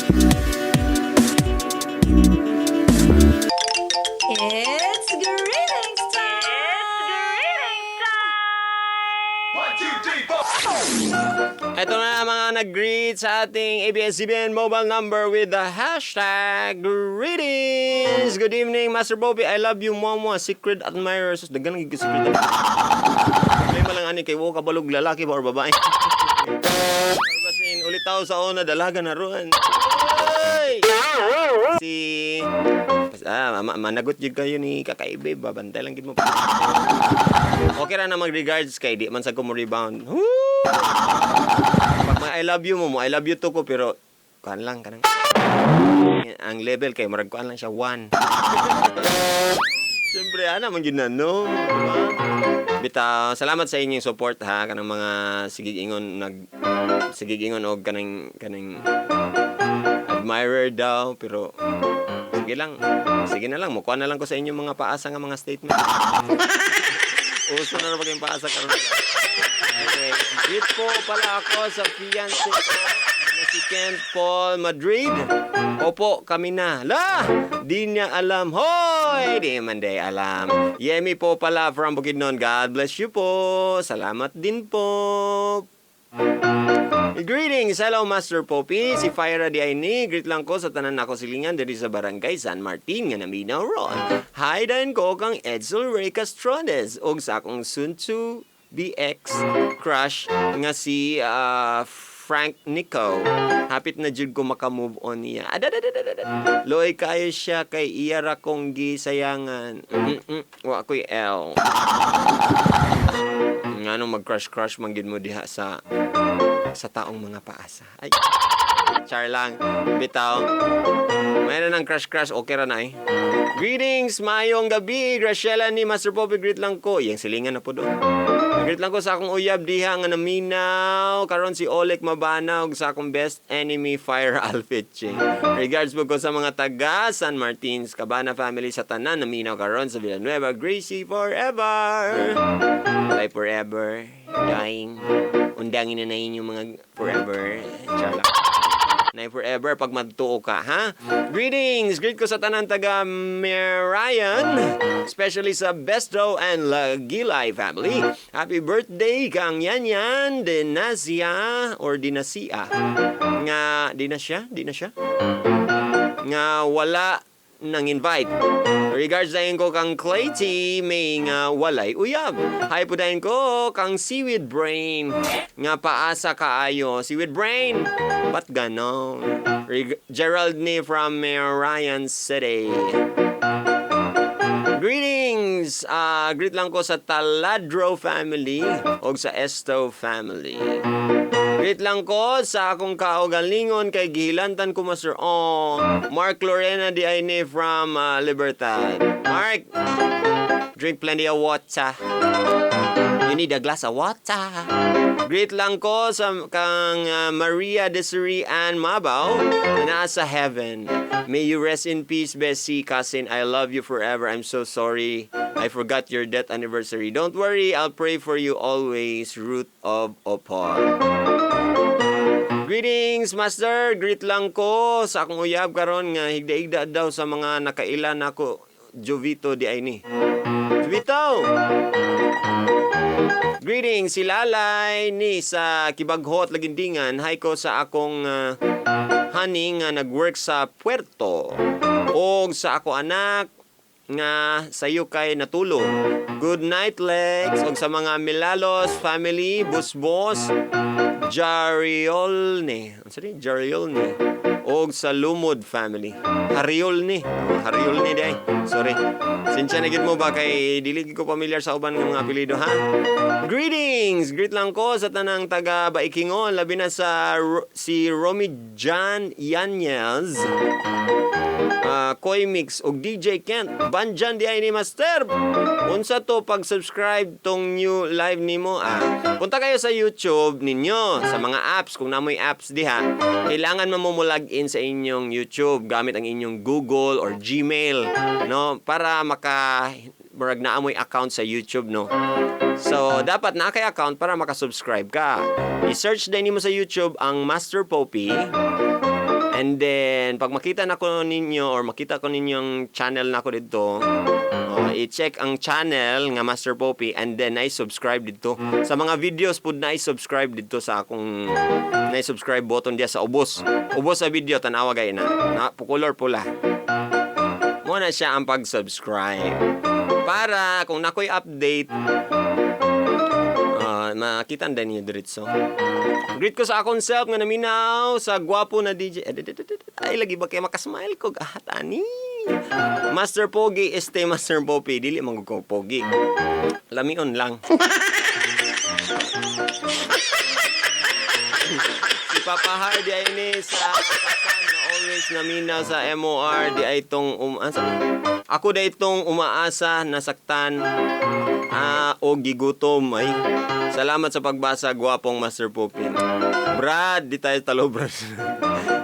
It's greetings time! Ito na ang mga nag-greet sa ating ABS-CBN mobile number with the #greetings. Good evening, Master Bobby. I love you, Mama. Secret admirer. Sus, daghan ng secret admirer. Problema lang ani kay wo kabalog lalaki ba or babae. Or basin ulitaw sa una dalaga na ron. Ay! Si managot jud kayo ni kakaibe ba, bantay lang gid mo. Okay ra na mag-regards kay di man sa ko mo rebound. Woo! Pag may I love you mo, mo I love you to ko, pero kuan lang kanang ang level kay murag kuan lang siya, one. Siyempre ana man gyud na, no, diba? Bitaw, salamat sa inyong support ha, kanang mga sigig ingon, nag sigig ingon og kanang admirer daw, pero sige lang. Sige na lang, mukuha na lang ko sa inyong mga paasa nga mga statement. Uso na rin yung paasa karon. Anyway, greet po pala ako sa fiancé ko na si Kent Paul Madrid. Opo, kami na. La! Di niya alam. Hoy! Di man day alam. Yemi po pala from Bukidnon. God bless you po. Salamat din po. Greetings! Hello, Master Poppy. Si Fyra di ay ni. Greet lang ko sa tanan nako silingan diri sa Barangay San Martin nga naminaw ron. Hi din ko kang Edsel Ray Castrones ug sa akong soon to be ex crush nga si Frank Nico. Hapit na jud ko maka-move on niya. Adadadadadad. Loy kayo siya kay iya ra kong gisayangan. Wa ko'y L. Ngano mag-crush-crush man gid mo diha sa taong mga paasa? Ay, char lang. Bitaw. Mayroon ng crush-crush, okay ra na eh. Greetings, maayong gabi. Graciela ni Master Poppy, greet lang ko. Iyang silingan na po doon. Greet lang ko sa akong uyab diha nga naminaw. Karon si Olek Mabanaw ug sa akong best enemy Fire Alfitching. Regards po ko sa mga taga San Martins, Cabana family, sa tanan naminaw karon sa Villanueva. Gracie forever. Bye forever. Dying. Undangin na na inyong mga forever. Char lang. Nay forever pag magtuo ka, ha? Greetings! Greet ko sa tanan taga Marayan, especially sa Besto and Lagilay family. Happy birthday kang Yanyan Dinasia or Dinasia. Nga, Dinasya? Dinasya? Nga wala nang invite. Regards dayon ko kang Clayty may nga walay uyab. Hi po dayon ko kang Seaweed Brain nga paasa kaayo. Seaweed Brain, ba't ganon? Gerald ni from Marian City. Greetings! Greet lang ko sa Taladro family o sa Esto family. Greet lang ko sa akong kaugalingon kay gihilantan ko, Master. Oh, Mark Lorena di ay ni from Libertad. Mark, drink plenty of water. You need a glass of water. Greet lang ko sa kang Maria Desiree Ann Mabaw na nasa heaven. May you rest in peace, Bessie, cousin. I love you forever. I'm so sorry I forgot your death anniversary. Don't worry, I'll pray for you always. Ruth of Opol. Greetings, Master! Greet lang ko sa akong uyab karon nga higda-higda daw sa mga nakaila nako, Jovito di ay ni. Jovito! Greetings, si Lalay ni sa Kibaghot, Lagindingan. Hi ko sa akong honey nga nag-work sa Puerto. Og sa ako anak nga sayo kay natulog. Good night, Lex. Og sa mga Milalos family, Busbos, Jariolne. Ano ni? Jariolne. Og sa Lumod family. Hariolne. Oh, Hariolne day. Sorry. Sinsya na gid mo ba kay dili gid ko familiar sa uban nga mga apelyido ha. Greetings! Greet lang ko sa tanang taga Baikingon, labi na sa si Romy John Yanez. Koy Mix og DJ Kent. Banjan di ay ni Master. Unsa to pag-subscribe tong new live nimo? Ah, punta kayo sa YouTube ninyo, sa mga apps, kung namoy apps diha. Kailangan mo mo log in sa inyong YouTube gamit ang inyong Google or Gmail, no, para maka murag naa moy account sa YouTube, no. So, dapat naa kay account para maka-subscribe ka. I-search din nimo sa YouTube ang Master Poppy. And then, pag makita na ko ninyo or makita ko ninyong channel nako dito, oh, i-check ang channel nga Master Poppy and then I subscribe dito. Sa mga videos pud na i-subscribe dito sa akong na subscribe button diya sa ubos. Ubos sa video, tanawa gay na. Na color pula. Mo na siya ang pag-subscribe. Para kung nakoy update, makita na ninyo diretso. Greet ko sa akong self nga naminaw sa gwapo na DJ. Eh, ay, lagi ba kay makasmile ko? Ah, tani. Master Pogi, este Master Popi. Dili man ko pogi. Lamion lang. Si Papa Hardy ay ni sa Pasan na always naminaw sa MOR di ay itong ako da itong umaasa, nasaktan o gigutom ay. Salamat sa pagbasa, gwapong Master Poppy. Brad, di tayo talo, Brad.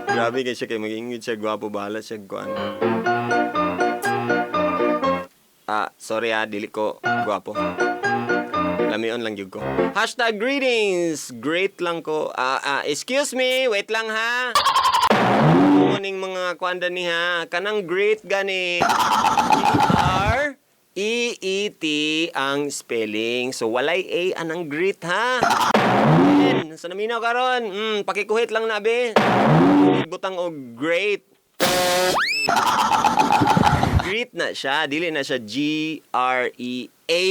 Grabe kay siya kay magingit siya gwapo, bahala siya kuan. Ah, sorry ah, dili ko gwapo. Lamion lang gyud ko. #greetings. Great lang ko. Ah, excuse me, wait lang ha. Morning mga kuanda ni ha. Kanang great gani. G R E E T ang spelling. So walay A anang greet ha. Yan, sa naminaw karon, pakikuhit lang na be. Butang og great. Greet na siya, dili na siya G R E A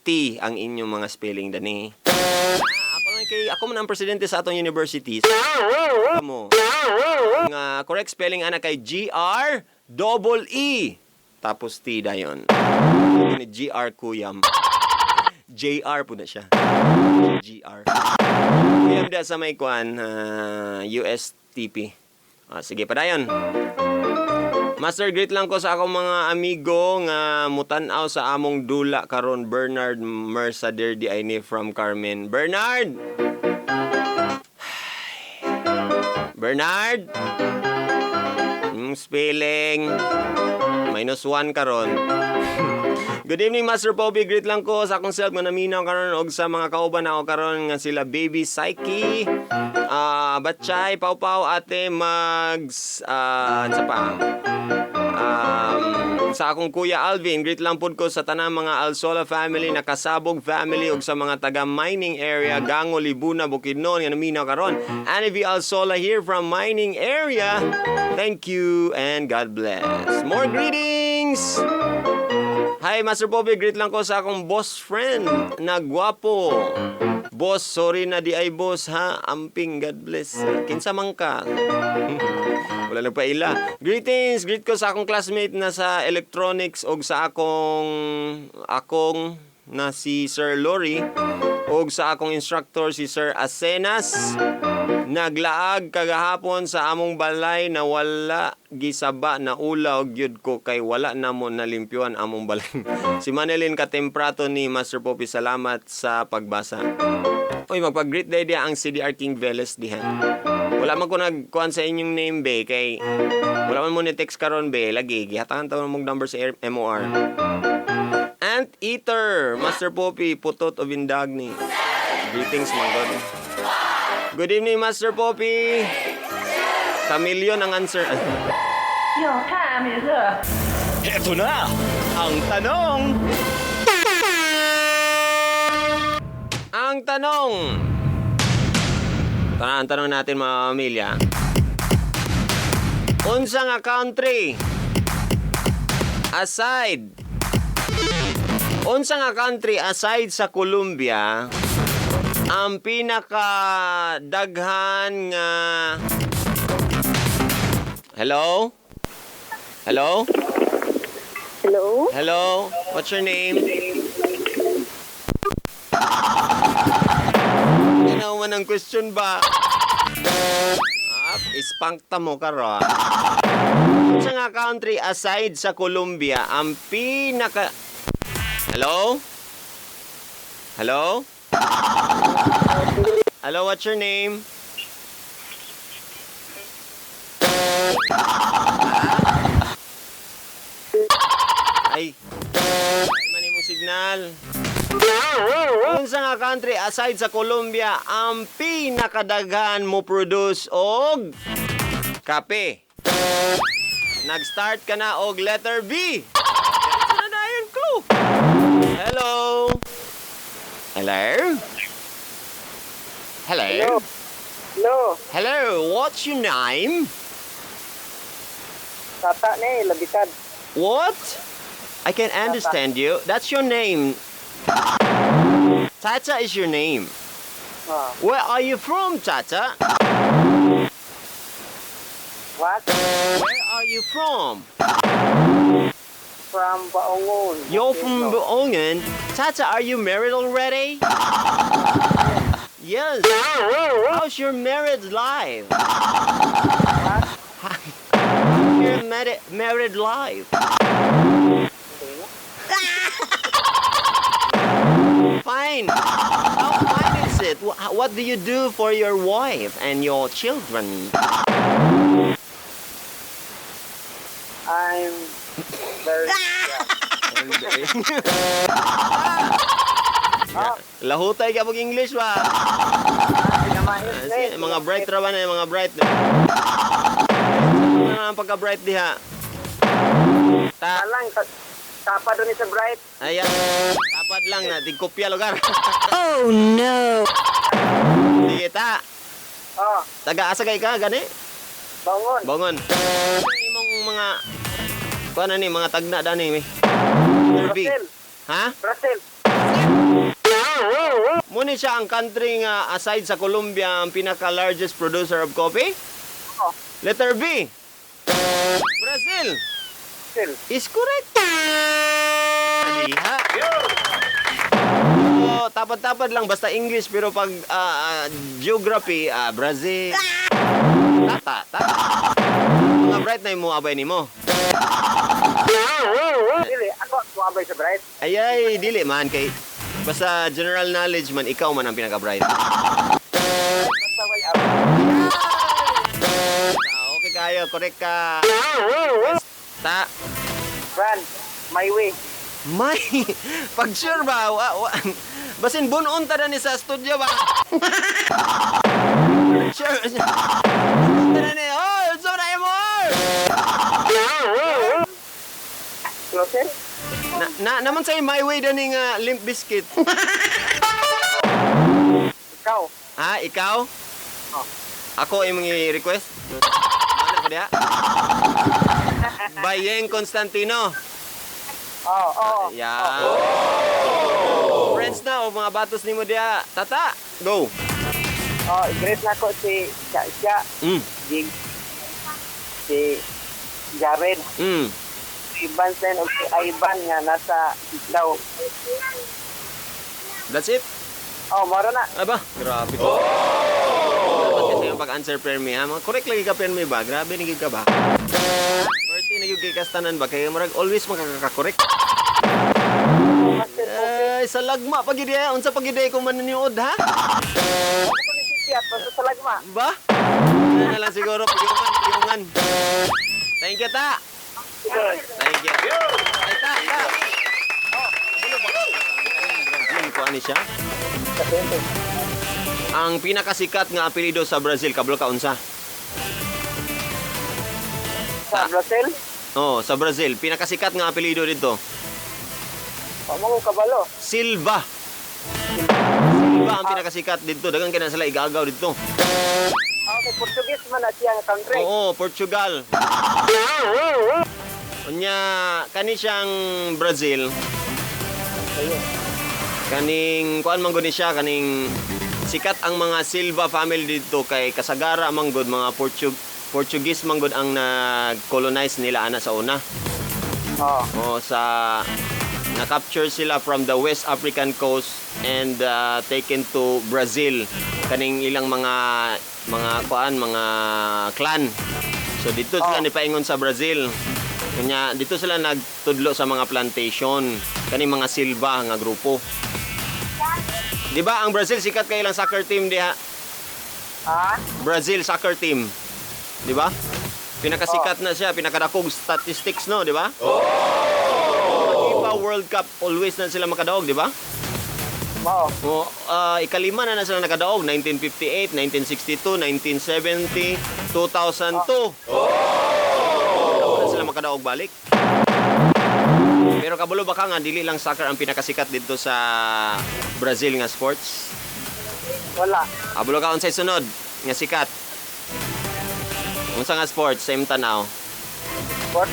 T ang inyong mga spelling dani. Ako lang kay ako man ang presidente sa atong university. Mo. Nga correct spelling ana kay G R double E tapos T dayon. Ni G R Kuyam. JR po na siya. GR. Kuyam da sa may kuan, USTP. Sige, padayon. Master, greet lang ko sa akong mga amigo nga mutan-aw sa among dula karon, Bernard Mersader di ay ni from Carmen. Bernard! Bernard! Spelling. -1 karon. Good evening, Master Poppy. Greet lang ko sa akong self nga naminaw karon og sa mga kauban ako karon nga sila Baby Psyche, Batchay, Pau Pau, Ate Mags, sa pa. Sa akong kuya Alvin, greet lang pud ko sa tanang mga Alsola family, Nakasabog family ug sa mga taga mining area, Gango, Libuna, Bukidnon nga naminaw karon. Annie V. Alsola here from mining area. Thank you and God bless. More greetings! Hi, Master Bobby. Greet lang ko sa akong boss friend na gwapo. Boss, sorry na di ay boss ha. Amping, God bless. Kinsa man ka? Wala lang pa ila. Greetings! Greet ko sa akong classmate na sa electronics og sa akong na si Sir Lori og sa akong instructor si Sir Asenas. Naglaag kagahapon sa among balay na wala gisaba, na ulaw gyud ko kay wala na mo nalimpyuan among balay. Si Manilin katemprato ni Master Poppy, salamat sa pagbasa. Uy, magpag-greet day diha ang CDR King Veles diha. Wala man ko nagkuan sa inyong name be kay wala man mo ni text karon be, lagi gihatagan ta mong number sa MOR. Ant Eater, Master Poppy, putot o bindagni. Greetings, mga God. Good evening, Master Poppy. Chameleon ang answer. Your time is up. Ito na ang tanong. Ang tanong. Tara, ang tanong natin, mga pamilya. Unsa nga country aside Unsa nga country aside sa Colombia ang pinaka daghan nga? Hello? Hello? Hello? Hello? What's your name? Ano man ang question ba? Ah, ispangta mo karon. Sa nga country aside sa Colombia ang pinaka? Hello? Hello? Hello, what's your name? Ah? Ay. Ay, mani mong signal. Unsa nga country aside sa Colombia ang pinakadaghan mo produce og kape? Nag-start ka na og letter B. Ano na yun, clue? Hello? Hello? Hello? Hello. Hello. Hello, what's your name? Tata ni, Labitad. What? I can understand you. That's your name. Tata is your name. Ah. Where are you from, Tata? What? Where are you from? From Baongon. You're from Boongan. Tata, are you married already? Yes. How's your married life? Your married life. Fine. How fine is it? What do you do for your wife and your children? I'm very... Yeah. Lahutay ka pag English ba? Pinamahit na eh. Mga bright ra ba na yung mga bright? Ano na ang pagka-bright diha? Ta, Alang, tapa doon sa bright. Ayan. Dapat lang na, tigkopya lugar. Oh no! Sige ta. Oh, Taga-asa kay ka, gani? Baongon. Bangon. Ano imong mga kuan ni mga tagna dani mi? Letter B. Brazil. Ha? Brazil. Muni siya ang country nga aside sa Colombia ang pinaka largest producer of coffee? Oh. Letter B. Brazil Brazil. is correct. Diha. Oh, tapad-tapad lang basta English pero pag geography, Brazil. Tata, tata. Mga bright na imo abay nimo. Dili, ako kuabay sa bright. Ay ay, dili man kay basta general knowledge man ikaw man ang pinaka-bright. Basta way up. Okay kayo, correct ka. Ta, Brand, my way. may pag sure ba wa, basin bunon ta na ni sa studio ba? Sure. Ta na ni, oh, so na mo. Closer? Na, na naman sa my way dani nga Limp Biscuit. Ikaw. Ha, ikaw? Oh. Ako imong i-request? Ano ko diha? Bayeng Constantino. Oh, oh. Yeah. Friends na o mga batos nimo diha. Tata, go. Oh, i-greet na ko si Siya, Siya, Jig, si Jared, si Ivan Sen, o si Ivan nga nasa daw. That's it. Oh, moro na. Aba, grabe ko. Dapat kasi yung pag-answer permi ha. Mga correct lagi ka permi ba? Grabe ni gyud ka ba? Birthday na gyud kay kastanan ba? Kaya murag always makakaka-correct. Master Ay, sa lagma pag gyud eh. Unsa pag gyud eh kung mananiod ha? Ako ni si Siya, basta sa lagma. Ba? Ano na lang siguro pagyungan, pagyungan. Thank you, ta. Sige. Thank you. Ay, ta, ta. Brazil ko ani siya? Ang pinakasikat nga apelyido sa Brazil, kabalo ka unsa? Sa Brazil, Oh, sa Brazil, pinakasikat nga apelyido dito. wa mo ko kabalo. Silva. Silva ang pinakasikat dito. Dagan kay na sila igagaw dito. Ah, okay, Portuguese man na siya nga country. Oo, Portugal. Unya, kani siyang Brazil. Kaning kuan man gud ni siya kaning sikat ang mga Silva family dito kay kasagara man gud mga Portuguese man gud ang nag-colonize nila ana sa una. Oh, O sa na-capture sila from the West African coast and taken to Brazil kaning ilang mga kuan mga clan. So dito sila Oh. nipaingon sa Brazil. Kanya dito sila nagtudlo sa mga plantation kaning mga Silva nga grupo. Di ba ang Brazil sikat kay ilang soccer team diha? ah, Brazil soccer team. Di ba? Pinakasikat na siya, pinakadakog statistics no, di ba? Oh! FIFA World Cup always na sila makadaog, di ba? Mao. O, ikalima na na sila nakadaog. 1958, 1962, 1970, 2002. Oh! Na sila makadaog balik. Pero kabalo ba ka nga dili lang soccer ang pinakasikat dito sa Brazil nga sports? Wala. Abulo ka unsay sunod nga sikat. Unsa nga sports same tanaw? Sport.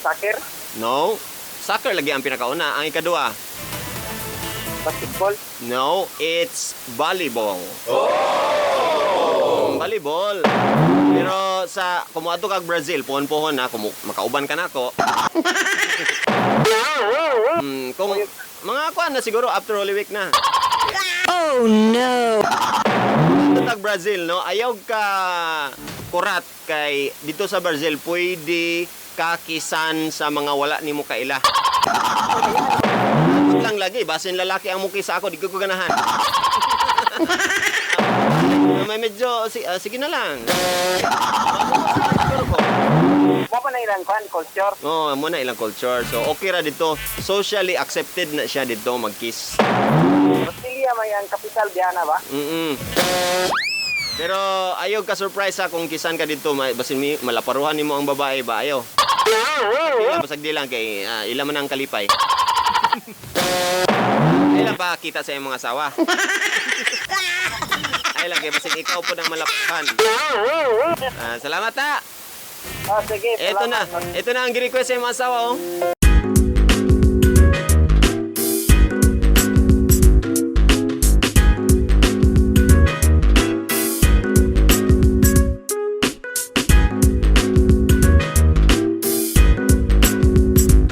Soccer. No. Soccer lagi ang pinakauna. Ang ikaduha? Basketball. No, it's volleyball. Oh! Volleyball. Pero sa kung moadto kag Brazil, puhon-puhon na kung makauban ka nako. Kung mga kuan na siguro after Holy Week na. Oh no. Adto tag Brazil, no? Ayaw ka kurat kay dito sa Brazil pwede kakisan sa mga wala nimo kaila. Ambot lang lagi, basin lalaki ang muki sa ako, di ko ganahan. May medyo, sige na lang. Siguro ko. Mo pa na ilang kwan, culture. Oo, mo na ilang culture. So, okay ra dito. Socially accepted na siya dito mag-kiss. Brasilia may ang capital Diana ba? Pero ayaw ka surprise ha kung kisan ka dito, basin mi malaparuhan nimo ang babae ba ayaw. Di lang, basag di lang kay ila man ang kalipay. Ay lang pa kita sa iyong mga asawa. Ay lang kay basig ikaw po ang malaparuhan. Ah, salamat ha. Oh, sige. Ito na. Salamat. Ito na ang gi-request sa iyong mga asawa oh.